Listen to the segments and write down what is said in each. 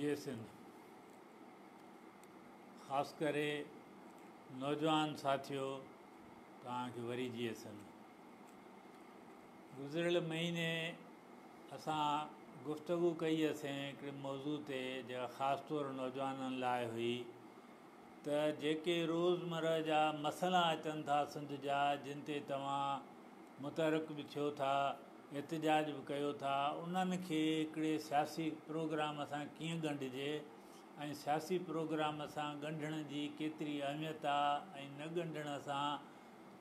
جيئي سنڌ خاص ڪري نوجوان ساٿيو توهان کي وري جيئي سنڌ. گذريل مهيني اسان گفتگو ڪئي هئسين هڪڙي موضوع تي جيڪا خاص طور نوجوانن لاء هئي ته جيڪي روزمره جا مسئلا اچن ٿا سنڌ جا جن تي توهان متحرڪ به ٿيو ٿا احتجاج به ڪيو ٿا انهن کي هڪڙي سياسي پروگرام سان ڪيئن ڳنڍجي ۽ سياسي پروگرام سان ڳنڍڻ جي ڪيتري اهميت آ ۽ نه ڳنڍڻ سان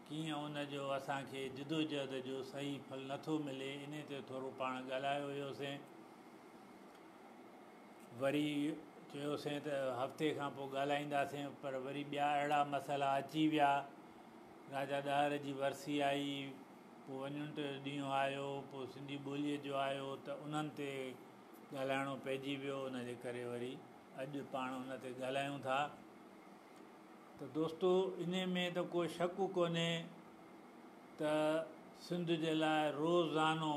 ڪيئن ان جو اسان کي جدوجهد جو صحيح ڦل نه ٿو ملي انهي تي ٿورو پاڻ ڳالهايو هيوسين. وري چيوسين ته هفتي کان پوء ڳالهائينداسين پر وري ٻيا اهڙا مسئلا اچي ويا راجا ڏاهر جي ورسي آئي پوء ون يونٽ جو ڏينهن آيو پوء سنڌي ٻوليء جو آيو ته انهن تي ڳالهائڻو پئجي ويو ان جي ڪري وري اڄ پاڻ ان تي ڳالهايون ٿا ته دوستو انهي ۾ ته ڪو شڪ ڪونهي ته سنڌ جي لاء روزانو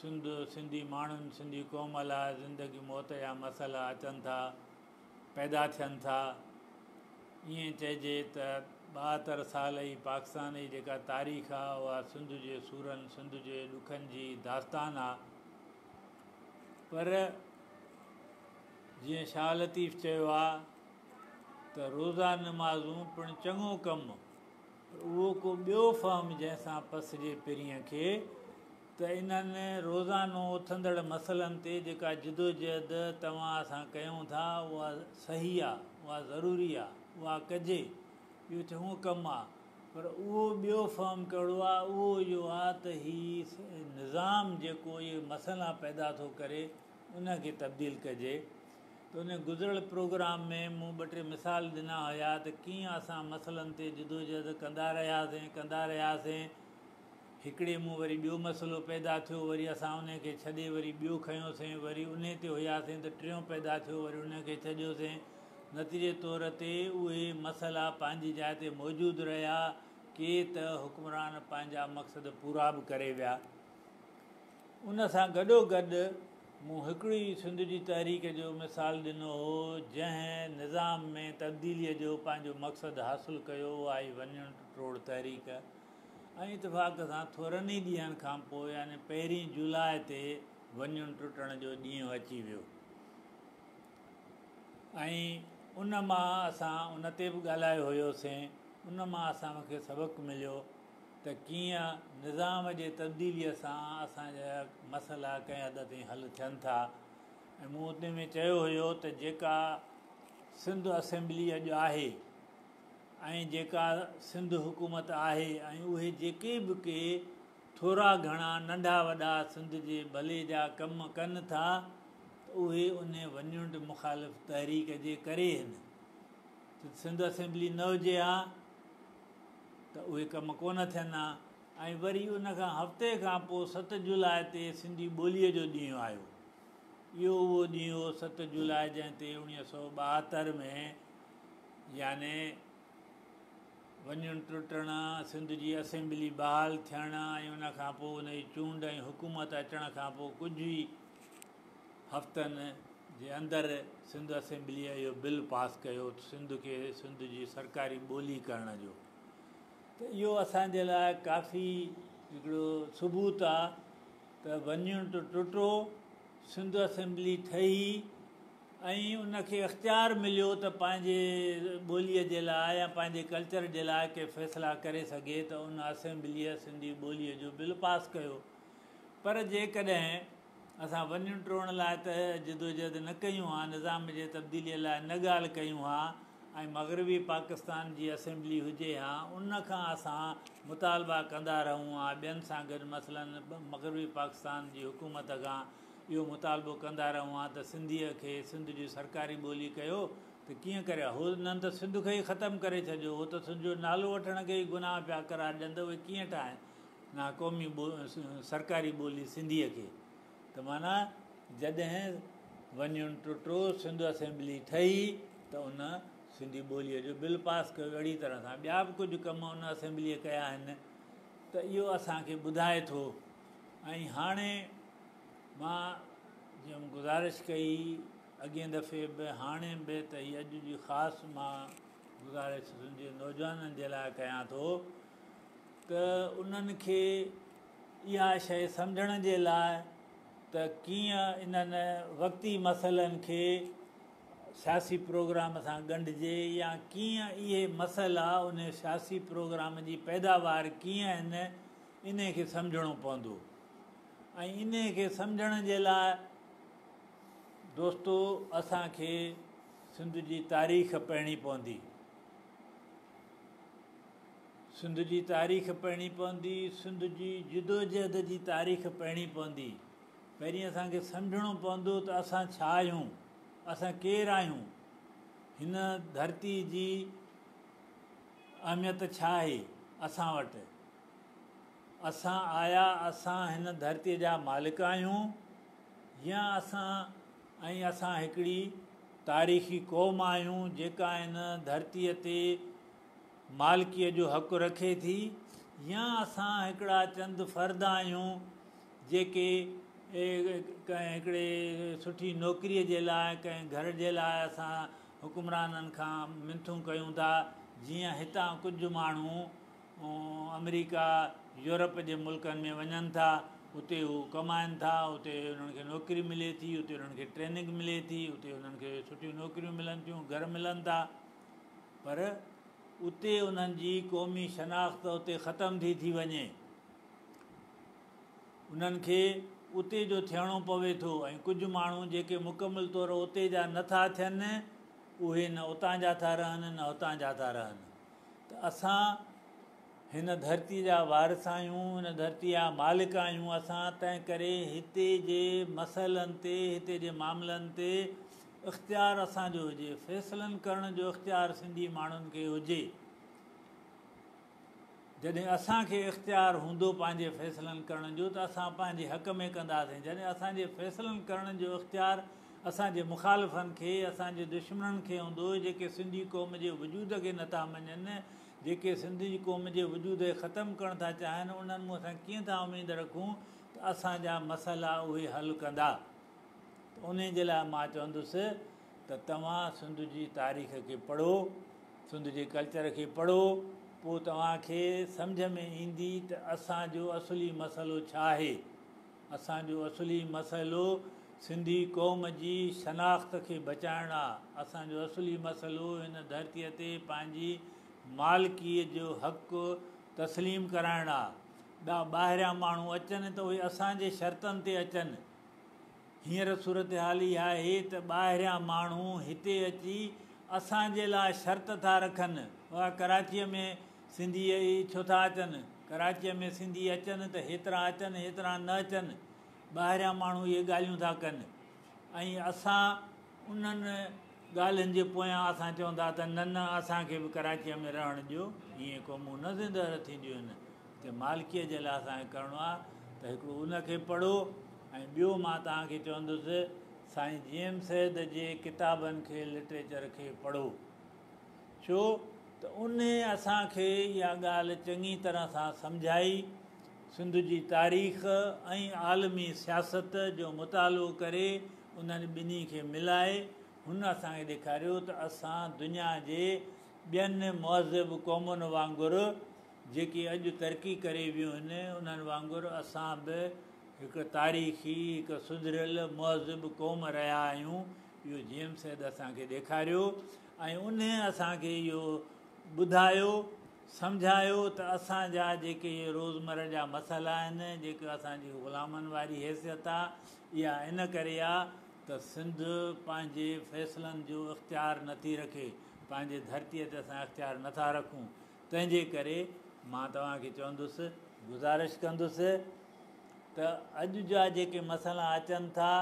سنڌ، سنڌي ماڻهن، سنڌي قوم لاء زندگي موت جا مسئلا اچن ٿا، پيدا ٿين ٿا. ائين چئجي ته 72 سال جي پاڪستان جي جيڪا تاريخ آ اها سنڌ جي سورن، سنڌ جي ڏکن جي داستان آ. پر جيئن شاهه لطيف چيو آ ته روزا نمازون پڻ چڱو ڪم، پر اهو ڪو ٻيو فهم جنهن سان پسجي پرينء کي. ته انهن روزانو اٿندڙ مسئلن تي جيڪا جدوجهد توهان اسان ڪيون ٿا اها صحيح آ، اها ضروري آ، اها ڪجي، اهو چڱو ڪم آ، پر اهو ٻيو فهم ڪهڙو آ، اهو اهو آ ته هي نظام جيڪو اهي مسئلا پيدا ٿو ڪري ان کي تبديل ڪجي ته ان گذريل پروگرام ۾ مون ٻه ٽي مثال ڏنا هيا ته ڪيئن اسان مسئلن تي جدوجهد ڪندا رهياسين ڪندا رهياسين هڪڙي مون وري ٻيو مسئلو پيدا ٿيو، وري اسان انهي کي ڇڏي وري ٻيو کنيوسين، وري انهي تي هياسين ته ٽيون پيدا ٿيو، وري انهي کي ڇڏيوسين. نتيجي طور تي اهي مسئلا پنهنجي جاء تي موجود رهيا، ڪي ته حڪمران پنهنجا مقصد پورا به ڪري ويا. ان سان گڏوگڏ مون هڪڙي سنڌ جي تحريڪ جو مثال ڏنو هو، جنهن نظام ۾ تبديليء جو پنهنجو مقصد حاصل ڪيو، اها هئي ون يونٽ ٽوڙ تحريڪ. ۽ اتفاق سان ٿورن ئي ڏينهن کان پوء يعني پهرين جولاء تي ون يونٽ ٽٽڻ جو ڏينهن اچي ويو ۽ ان مان اسان ان تي به ڳالهايو هيوسين ان مان اسان کي سبق مليو ته ڪيئن نظام جي تبديليء سان اسان جا مسئلا ڪنهن حد تائين حل ٿين ٿا ۽ مون ان ۾ چيو هيو ته جيڪا سنڌ اسيمبلي اڄ آهي ۽ جيڪا سنڌ حڪومت آهي ۽ اهي جيڪي به ڪي ٿورا گهڻا ننڍا وڏا سنڌ جي ڀلي جا ڪم ڪن ٿا ته اهي انهي ون يونٽ مخالف تحريڪ جي ڪري هن ته سنڌ اسيمبلي نه هجي ها ته اهي ڪم ڪونه ٿين ها ۽ وري ان کان هفتي کان پوء 7 جولاء تي سنڌي ٻوليء جو ڏينهن آيو اهو اهو ڏينهن هو 7 جولاء جنهن تي 1972 ۾ يعني ون يونٽ ٽٽڻ، سنڌ جي اسيمبلي بحال ٿيڻ ۽ ان کان پوء ان جي چونڊ ۽ حڪومت اچڻ کان پوء ڪجهه ئي هفتن جي اندر سنڌ اسيمبليء اهو بل پاس ڪيو سنڌ کي سنڌ جي سرڪاري ٻولي ڪرڻ جو ته اهو اسان جي لاء ڪافي هڪڙو ثبوت آ ته ون يونٽ ٽٽو، سنڌ اسيمبلي ٺهي ۽ ان کي اختيار مليو ته پنهنجي ٻوليء جي لاء يا پنهنجي ڪلچر جي لاء ڪي فيصلا ڪري سگهي ته ان اسيمبليء سنڌي ٻوليء جو بل پاس ڪيو. پر جيڪڏهن اسان ون يونٽ ٽوڙڻ لاء ته جدوجهد نه ڪيون ها، نظام جي تبديليء لاء نه ڳالهه ڪيون ها ۽ مغربي پاڪستان جي اسيمبلي هجي ها، ان کان اسان مطالبا ڪندا رهون ها، ٻين سان گڏ مثلاً مغربي پاڪستان جي حڪومت کان اهو مطالبو ڪندا رهون ها ته سنڌيء کي سنڌ جي سرڪاري ٻولي ڪيو ته ڪيئن ڪري ها؟ هنن ته سنڌ کي ئي ختم ڪري ڇڏيو، هو ته سنڌ جو نالو وٺڻ کي ئي گناهه پيا قرار ڏين ته اهي ڪيئن ٺاهين ها قومي سرڪاري ٻولي سنڌيء کي ته معنيٰ جڏهن ون يونٽ ٽٽو، سنڌ اسيمبلي ٺهي ته ان سنڌي ٻوليء جو بل پاس ڪيو. اهڙي طرح سان ٻيا به ڪجهه ڪم ان اسيمبليء ڪيا آهن ته اهو اسان کي ٻڌائي ٿو ۽ هاڻي مان جيئن گذارش ڪئي اڳئين دفعي به هاڻي به ته هي اڄ جي خاص مان گذارش سنڌ جي نوجوانن جي لاء ڪيان ٿو ته انهن کي اها شيء سمجهڻ جي لاء ته ڪيئن انهن وقتي مسئلن کي سياسي پروگرام سان ڳنڍجي يا ڪيئن اهي مسئلا ان سياسي پروگرام جي پيداوار ڪيئن آهن، انهي کي سمجهڻو پوندو ۽ انهي کي سمجهڻ جي لاء دوستو اسان کي سنڌ جي تاريخ پڙهڻي پوندي. سنڌ جي تاريخ پڙهڻي پوندي، سنڌ جي جدوجهد جي تاريخ پڙهڻي پوندي. پهرين اسان کي سمجهڻو پوندو ته اسان ڇا آهيون، اسان ڪير آهيون، هن ڌرتي جي اهميت ڇا آهي اسان وٽ، اسان آيا اسان هن ڌرتي جا مالڪ آهيون يا اسان ۽ اسان هڪڙي تاريخي قوم آهيون جيڪا هن ڌرتي تي مالڪيء جو حق رکي ٿي يا اسان هڪڙا چند فرد آهيون جيڪي ڪنهن هڪڙي سٺي نوڪريء جي لاء ڪنهن گهر جي لاء اسان حڪمرانن کان منٿون ڪيون ٿا جيئن هتان ڪجهه ماڻهو آمريڪا يورپ جي ملڪن ۾ وڃن ٿا اتي هو ڪمائن ٿا اتي انهن کي نوڪري ملي ٿي اتي انهن کي ٽريننگ ملي ٿي اتي انهن کي سٺيون نوڪريون ملن ٿيون گهر ملن ٿا پر اتي انهن جي قومي شناخت اتي ختم ٿي ٿي وڃي. انهن کي اتي جو ٿيڻو پوي ٿو ۽ ڪجهه ماڻهو جيڪي مڪمل طور اتي جا نه ٿا ٿين اهي نه اتان جا ٿا رهن نه هتان جا ٿا رهن ته اسان هن ڌرتي جا وارث آهيون، هن ڌرتي جا مالڪ آهيون اسان تنهن ڪري هتي جي مسئلن تي هتي جي معاملن تي اختيار اسان جو هجي، فيصلن ڪرڻ جو اختيار سنڌي ماڻهن کي هجي. جڏهن اسان کي اختيار هوندو پنهنجي فيصلن ڪرڻ جو ته اسان پنهنجي حق ۾ ڪنداسين. جڏهن اسان جي فيصلن ڪرڻ جو اختيار اسان جي مخالفن کي، اسان جي دشمنن کي هوندو، جيڪي سنڌي قوم جي وجود کي نٿا مڃن، جيڪي سنڌي قوم جي وجود کي ختم ڪرڻ ٿا چاهين، انهن مون اسان ڪيئن ٿا اميد رکون ته اسان جا مسئلا اهي حل ڪندا. ته انهي جي لاء مان چوندس ته توهان سنڌ جي تاريخ کي پڙهو، سنڌ جي ڪلچر کي پڙهو، پوء توهان کي سمجهه ۾ ايندي ته اسان جو اصلي مسئلو ڇا آهي. اسان جو اصلي مسئلو سنڌي قوم جي شناخت کي بچائڻ آ. اسان جو اصلي مسئلو هن ڌرتيء تي پنهنجي مالڪيء جو حق تسليم ڪرائڻ آ. ٻيا ٻاهريان ماڻهو اچن ته اهي اسان جي شرطن تي اچن. هينئر صورتحال اها آهي ته ٻاهريان ماڻهو هتي اچي اسان جي لاء شرط ٿا رکن. اها ڪراچيء ۾ سنڌي ڇو ٿا اچن؟ ڪراچيء ۾ سنڌي اچن ته هيترا اچن، هيترا نه اچن. ٻاهريان ماڻهو اهي ڳالهيون ٿا ڪن ۽ اسان انهن ڳالهين جي پويان اسان چون ٿا ته نه نه اسان کي به ڪراچيء ۾ رهڻ ڏيو. ائين قومون نه زنده ٿينديون آهن. ته مالڪيء جي لاء اسان کي ڪرڻو آهي ته هڪڙو ان کي پڙهو ۽ ٻيو مان توهان کي چوندس سائين جي ايم سيد جي ڪتابن کي لٽريچر کي پڙهو ڇو ته انهي اسان کي اها ڳالهه چڱي طرح سان سمجهائي سنڌ جي تاريخ ۽ عالمي سياست جو مطالعو ڪري انهن ٻنهي کي ملائي هن اسان کي ڏيکاريو ته اسان دنيا جي ٻين مهذب قومن وانگر جيڪي اڄ ترقي ڪري ويون آهن، انهن وانگر اسان به هڪ تاريخي، هڪ سڌريل، مهذب قوم رهيا آهيون، اهو جي ايم سيد اسان کي ڏيکاريو ۽ انهي اسان کي اهو ٻڌايو، سمجهايو ته اسان جا جيڪي اهي روزمره جا مسئلا آهن، جيڪي اسان جي غلامن واري حيثيت آ، اها ان ڪري آ ته سنڌ پنهنجي فيصلن جو اختيار نٿي رکي، پنهنجي ڌرتيء تي اسان اختيار نٿا رکون. تنهن جي ڪري مان توهان کي چوندس، گذارش ڪندس ته اڄ جا جيڪي مسئلا اچن ٿا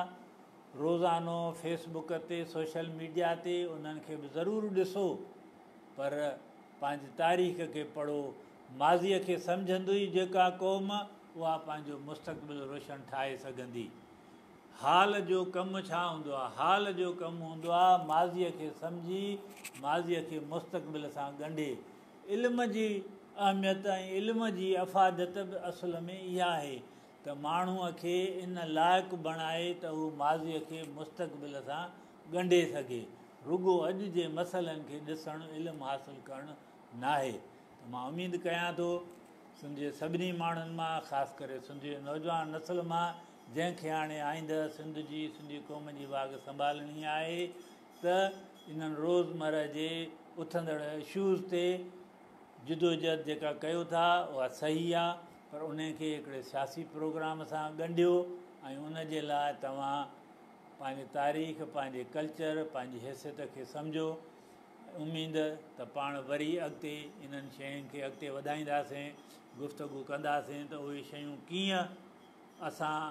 روزانو فيس بڪ تي سوشل ميڊيا تي انهن کي به ضرور ڏسو پر پنهنجي تاريخ کي پڙهو، ماضيء کي سمجهندي جيڪا قوم اها پنهنجو مستقبل روشن ٺاهي سگهندي. حال جو ڪم ڇا هوندو آهي؟ حال جو ڪم هوندو آهي ماضيء کي سمجهي، ماضيء کي مستقبل سان ڳنڍي. علم جي اهميت ۽ علم جي افاديت به اصل ۾ اها آهي ته ماڻهوء کي ان لائق بڻائي ته هو ماضيء کي مستقبل سان ڳنڍي سگهي. رڳو اڄ جي مسئلن کي ڏسڻ علم حاصل ڪرڻ ناهي ته مان اميد ڪيان ٿو سنڌ جي سڀني ماڻهن مان خاص ڪري سنڌ جي نوجوان نسل مان جنهن کي هاڻي آئنده سنڌ جي سنڌي قوم جي واڳ سنڀالڻي آهي ته انهن روزمره جي اٿندڙ اشوز تي جدوجهد جيڪا ڪيو ٿا اها صحيح آ پر انهي کي هڪڙي سياسي پروگرام سان ڳنڍيو ۽ ان جي لاء توهان پنهنجي تاريخ پنهنجي ڪلچر پنهنجي حيثيت کي سمجهو اميد ته پاڻ وري اڳتي انهن شين کي اڳتي وڌائينداسين گفتگو ڪنداسين ته اهي شيون ڪيئن اسان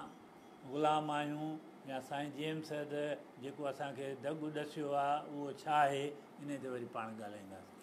غلام آهيون يا سائين جي ايم سيد جيڪو اسان کي دڳ ڏسيو آ اهو ڇا آهي انهي تي وري پاڻ ڳالهائينداسين.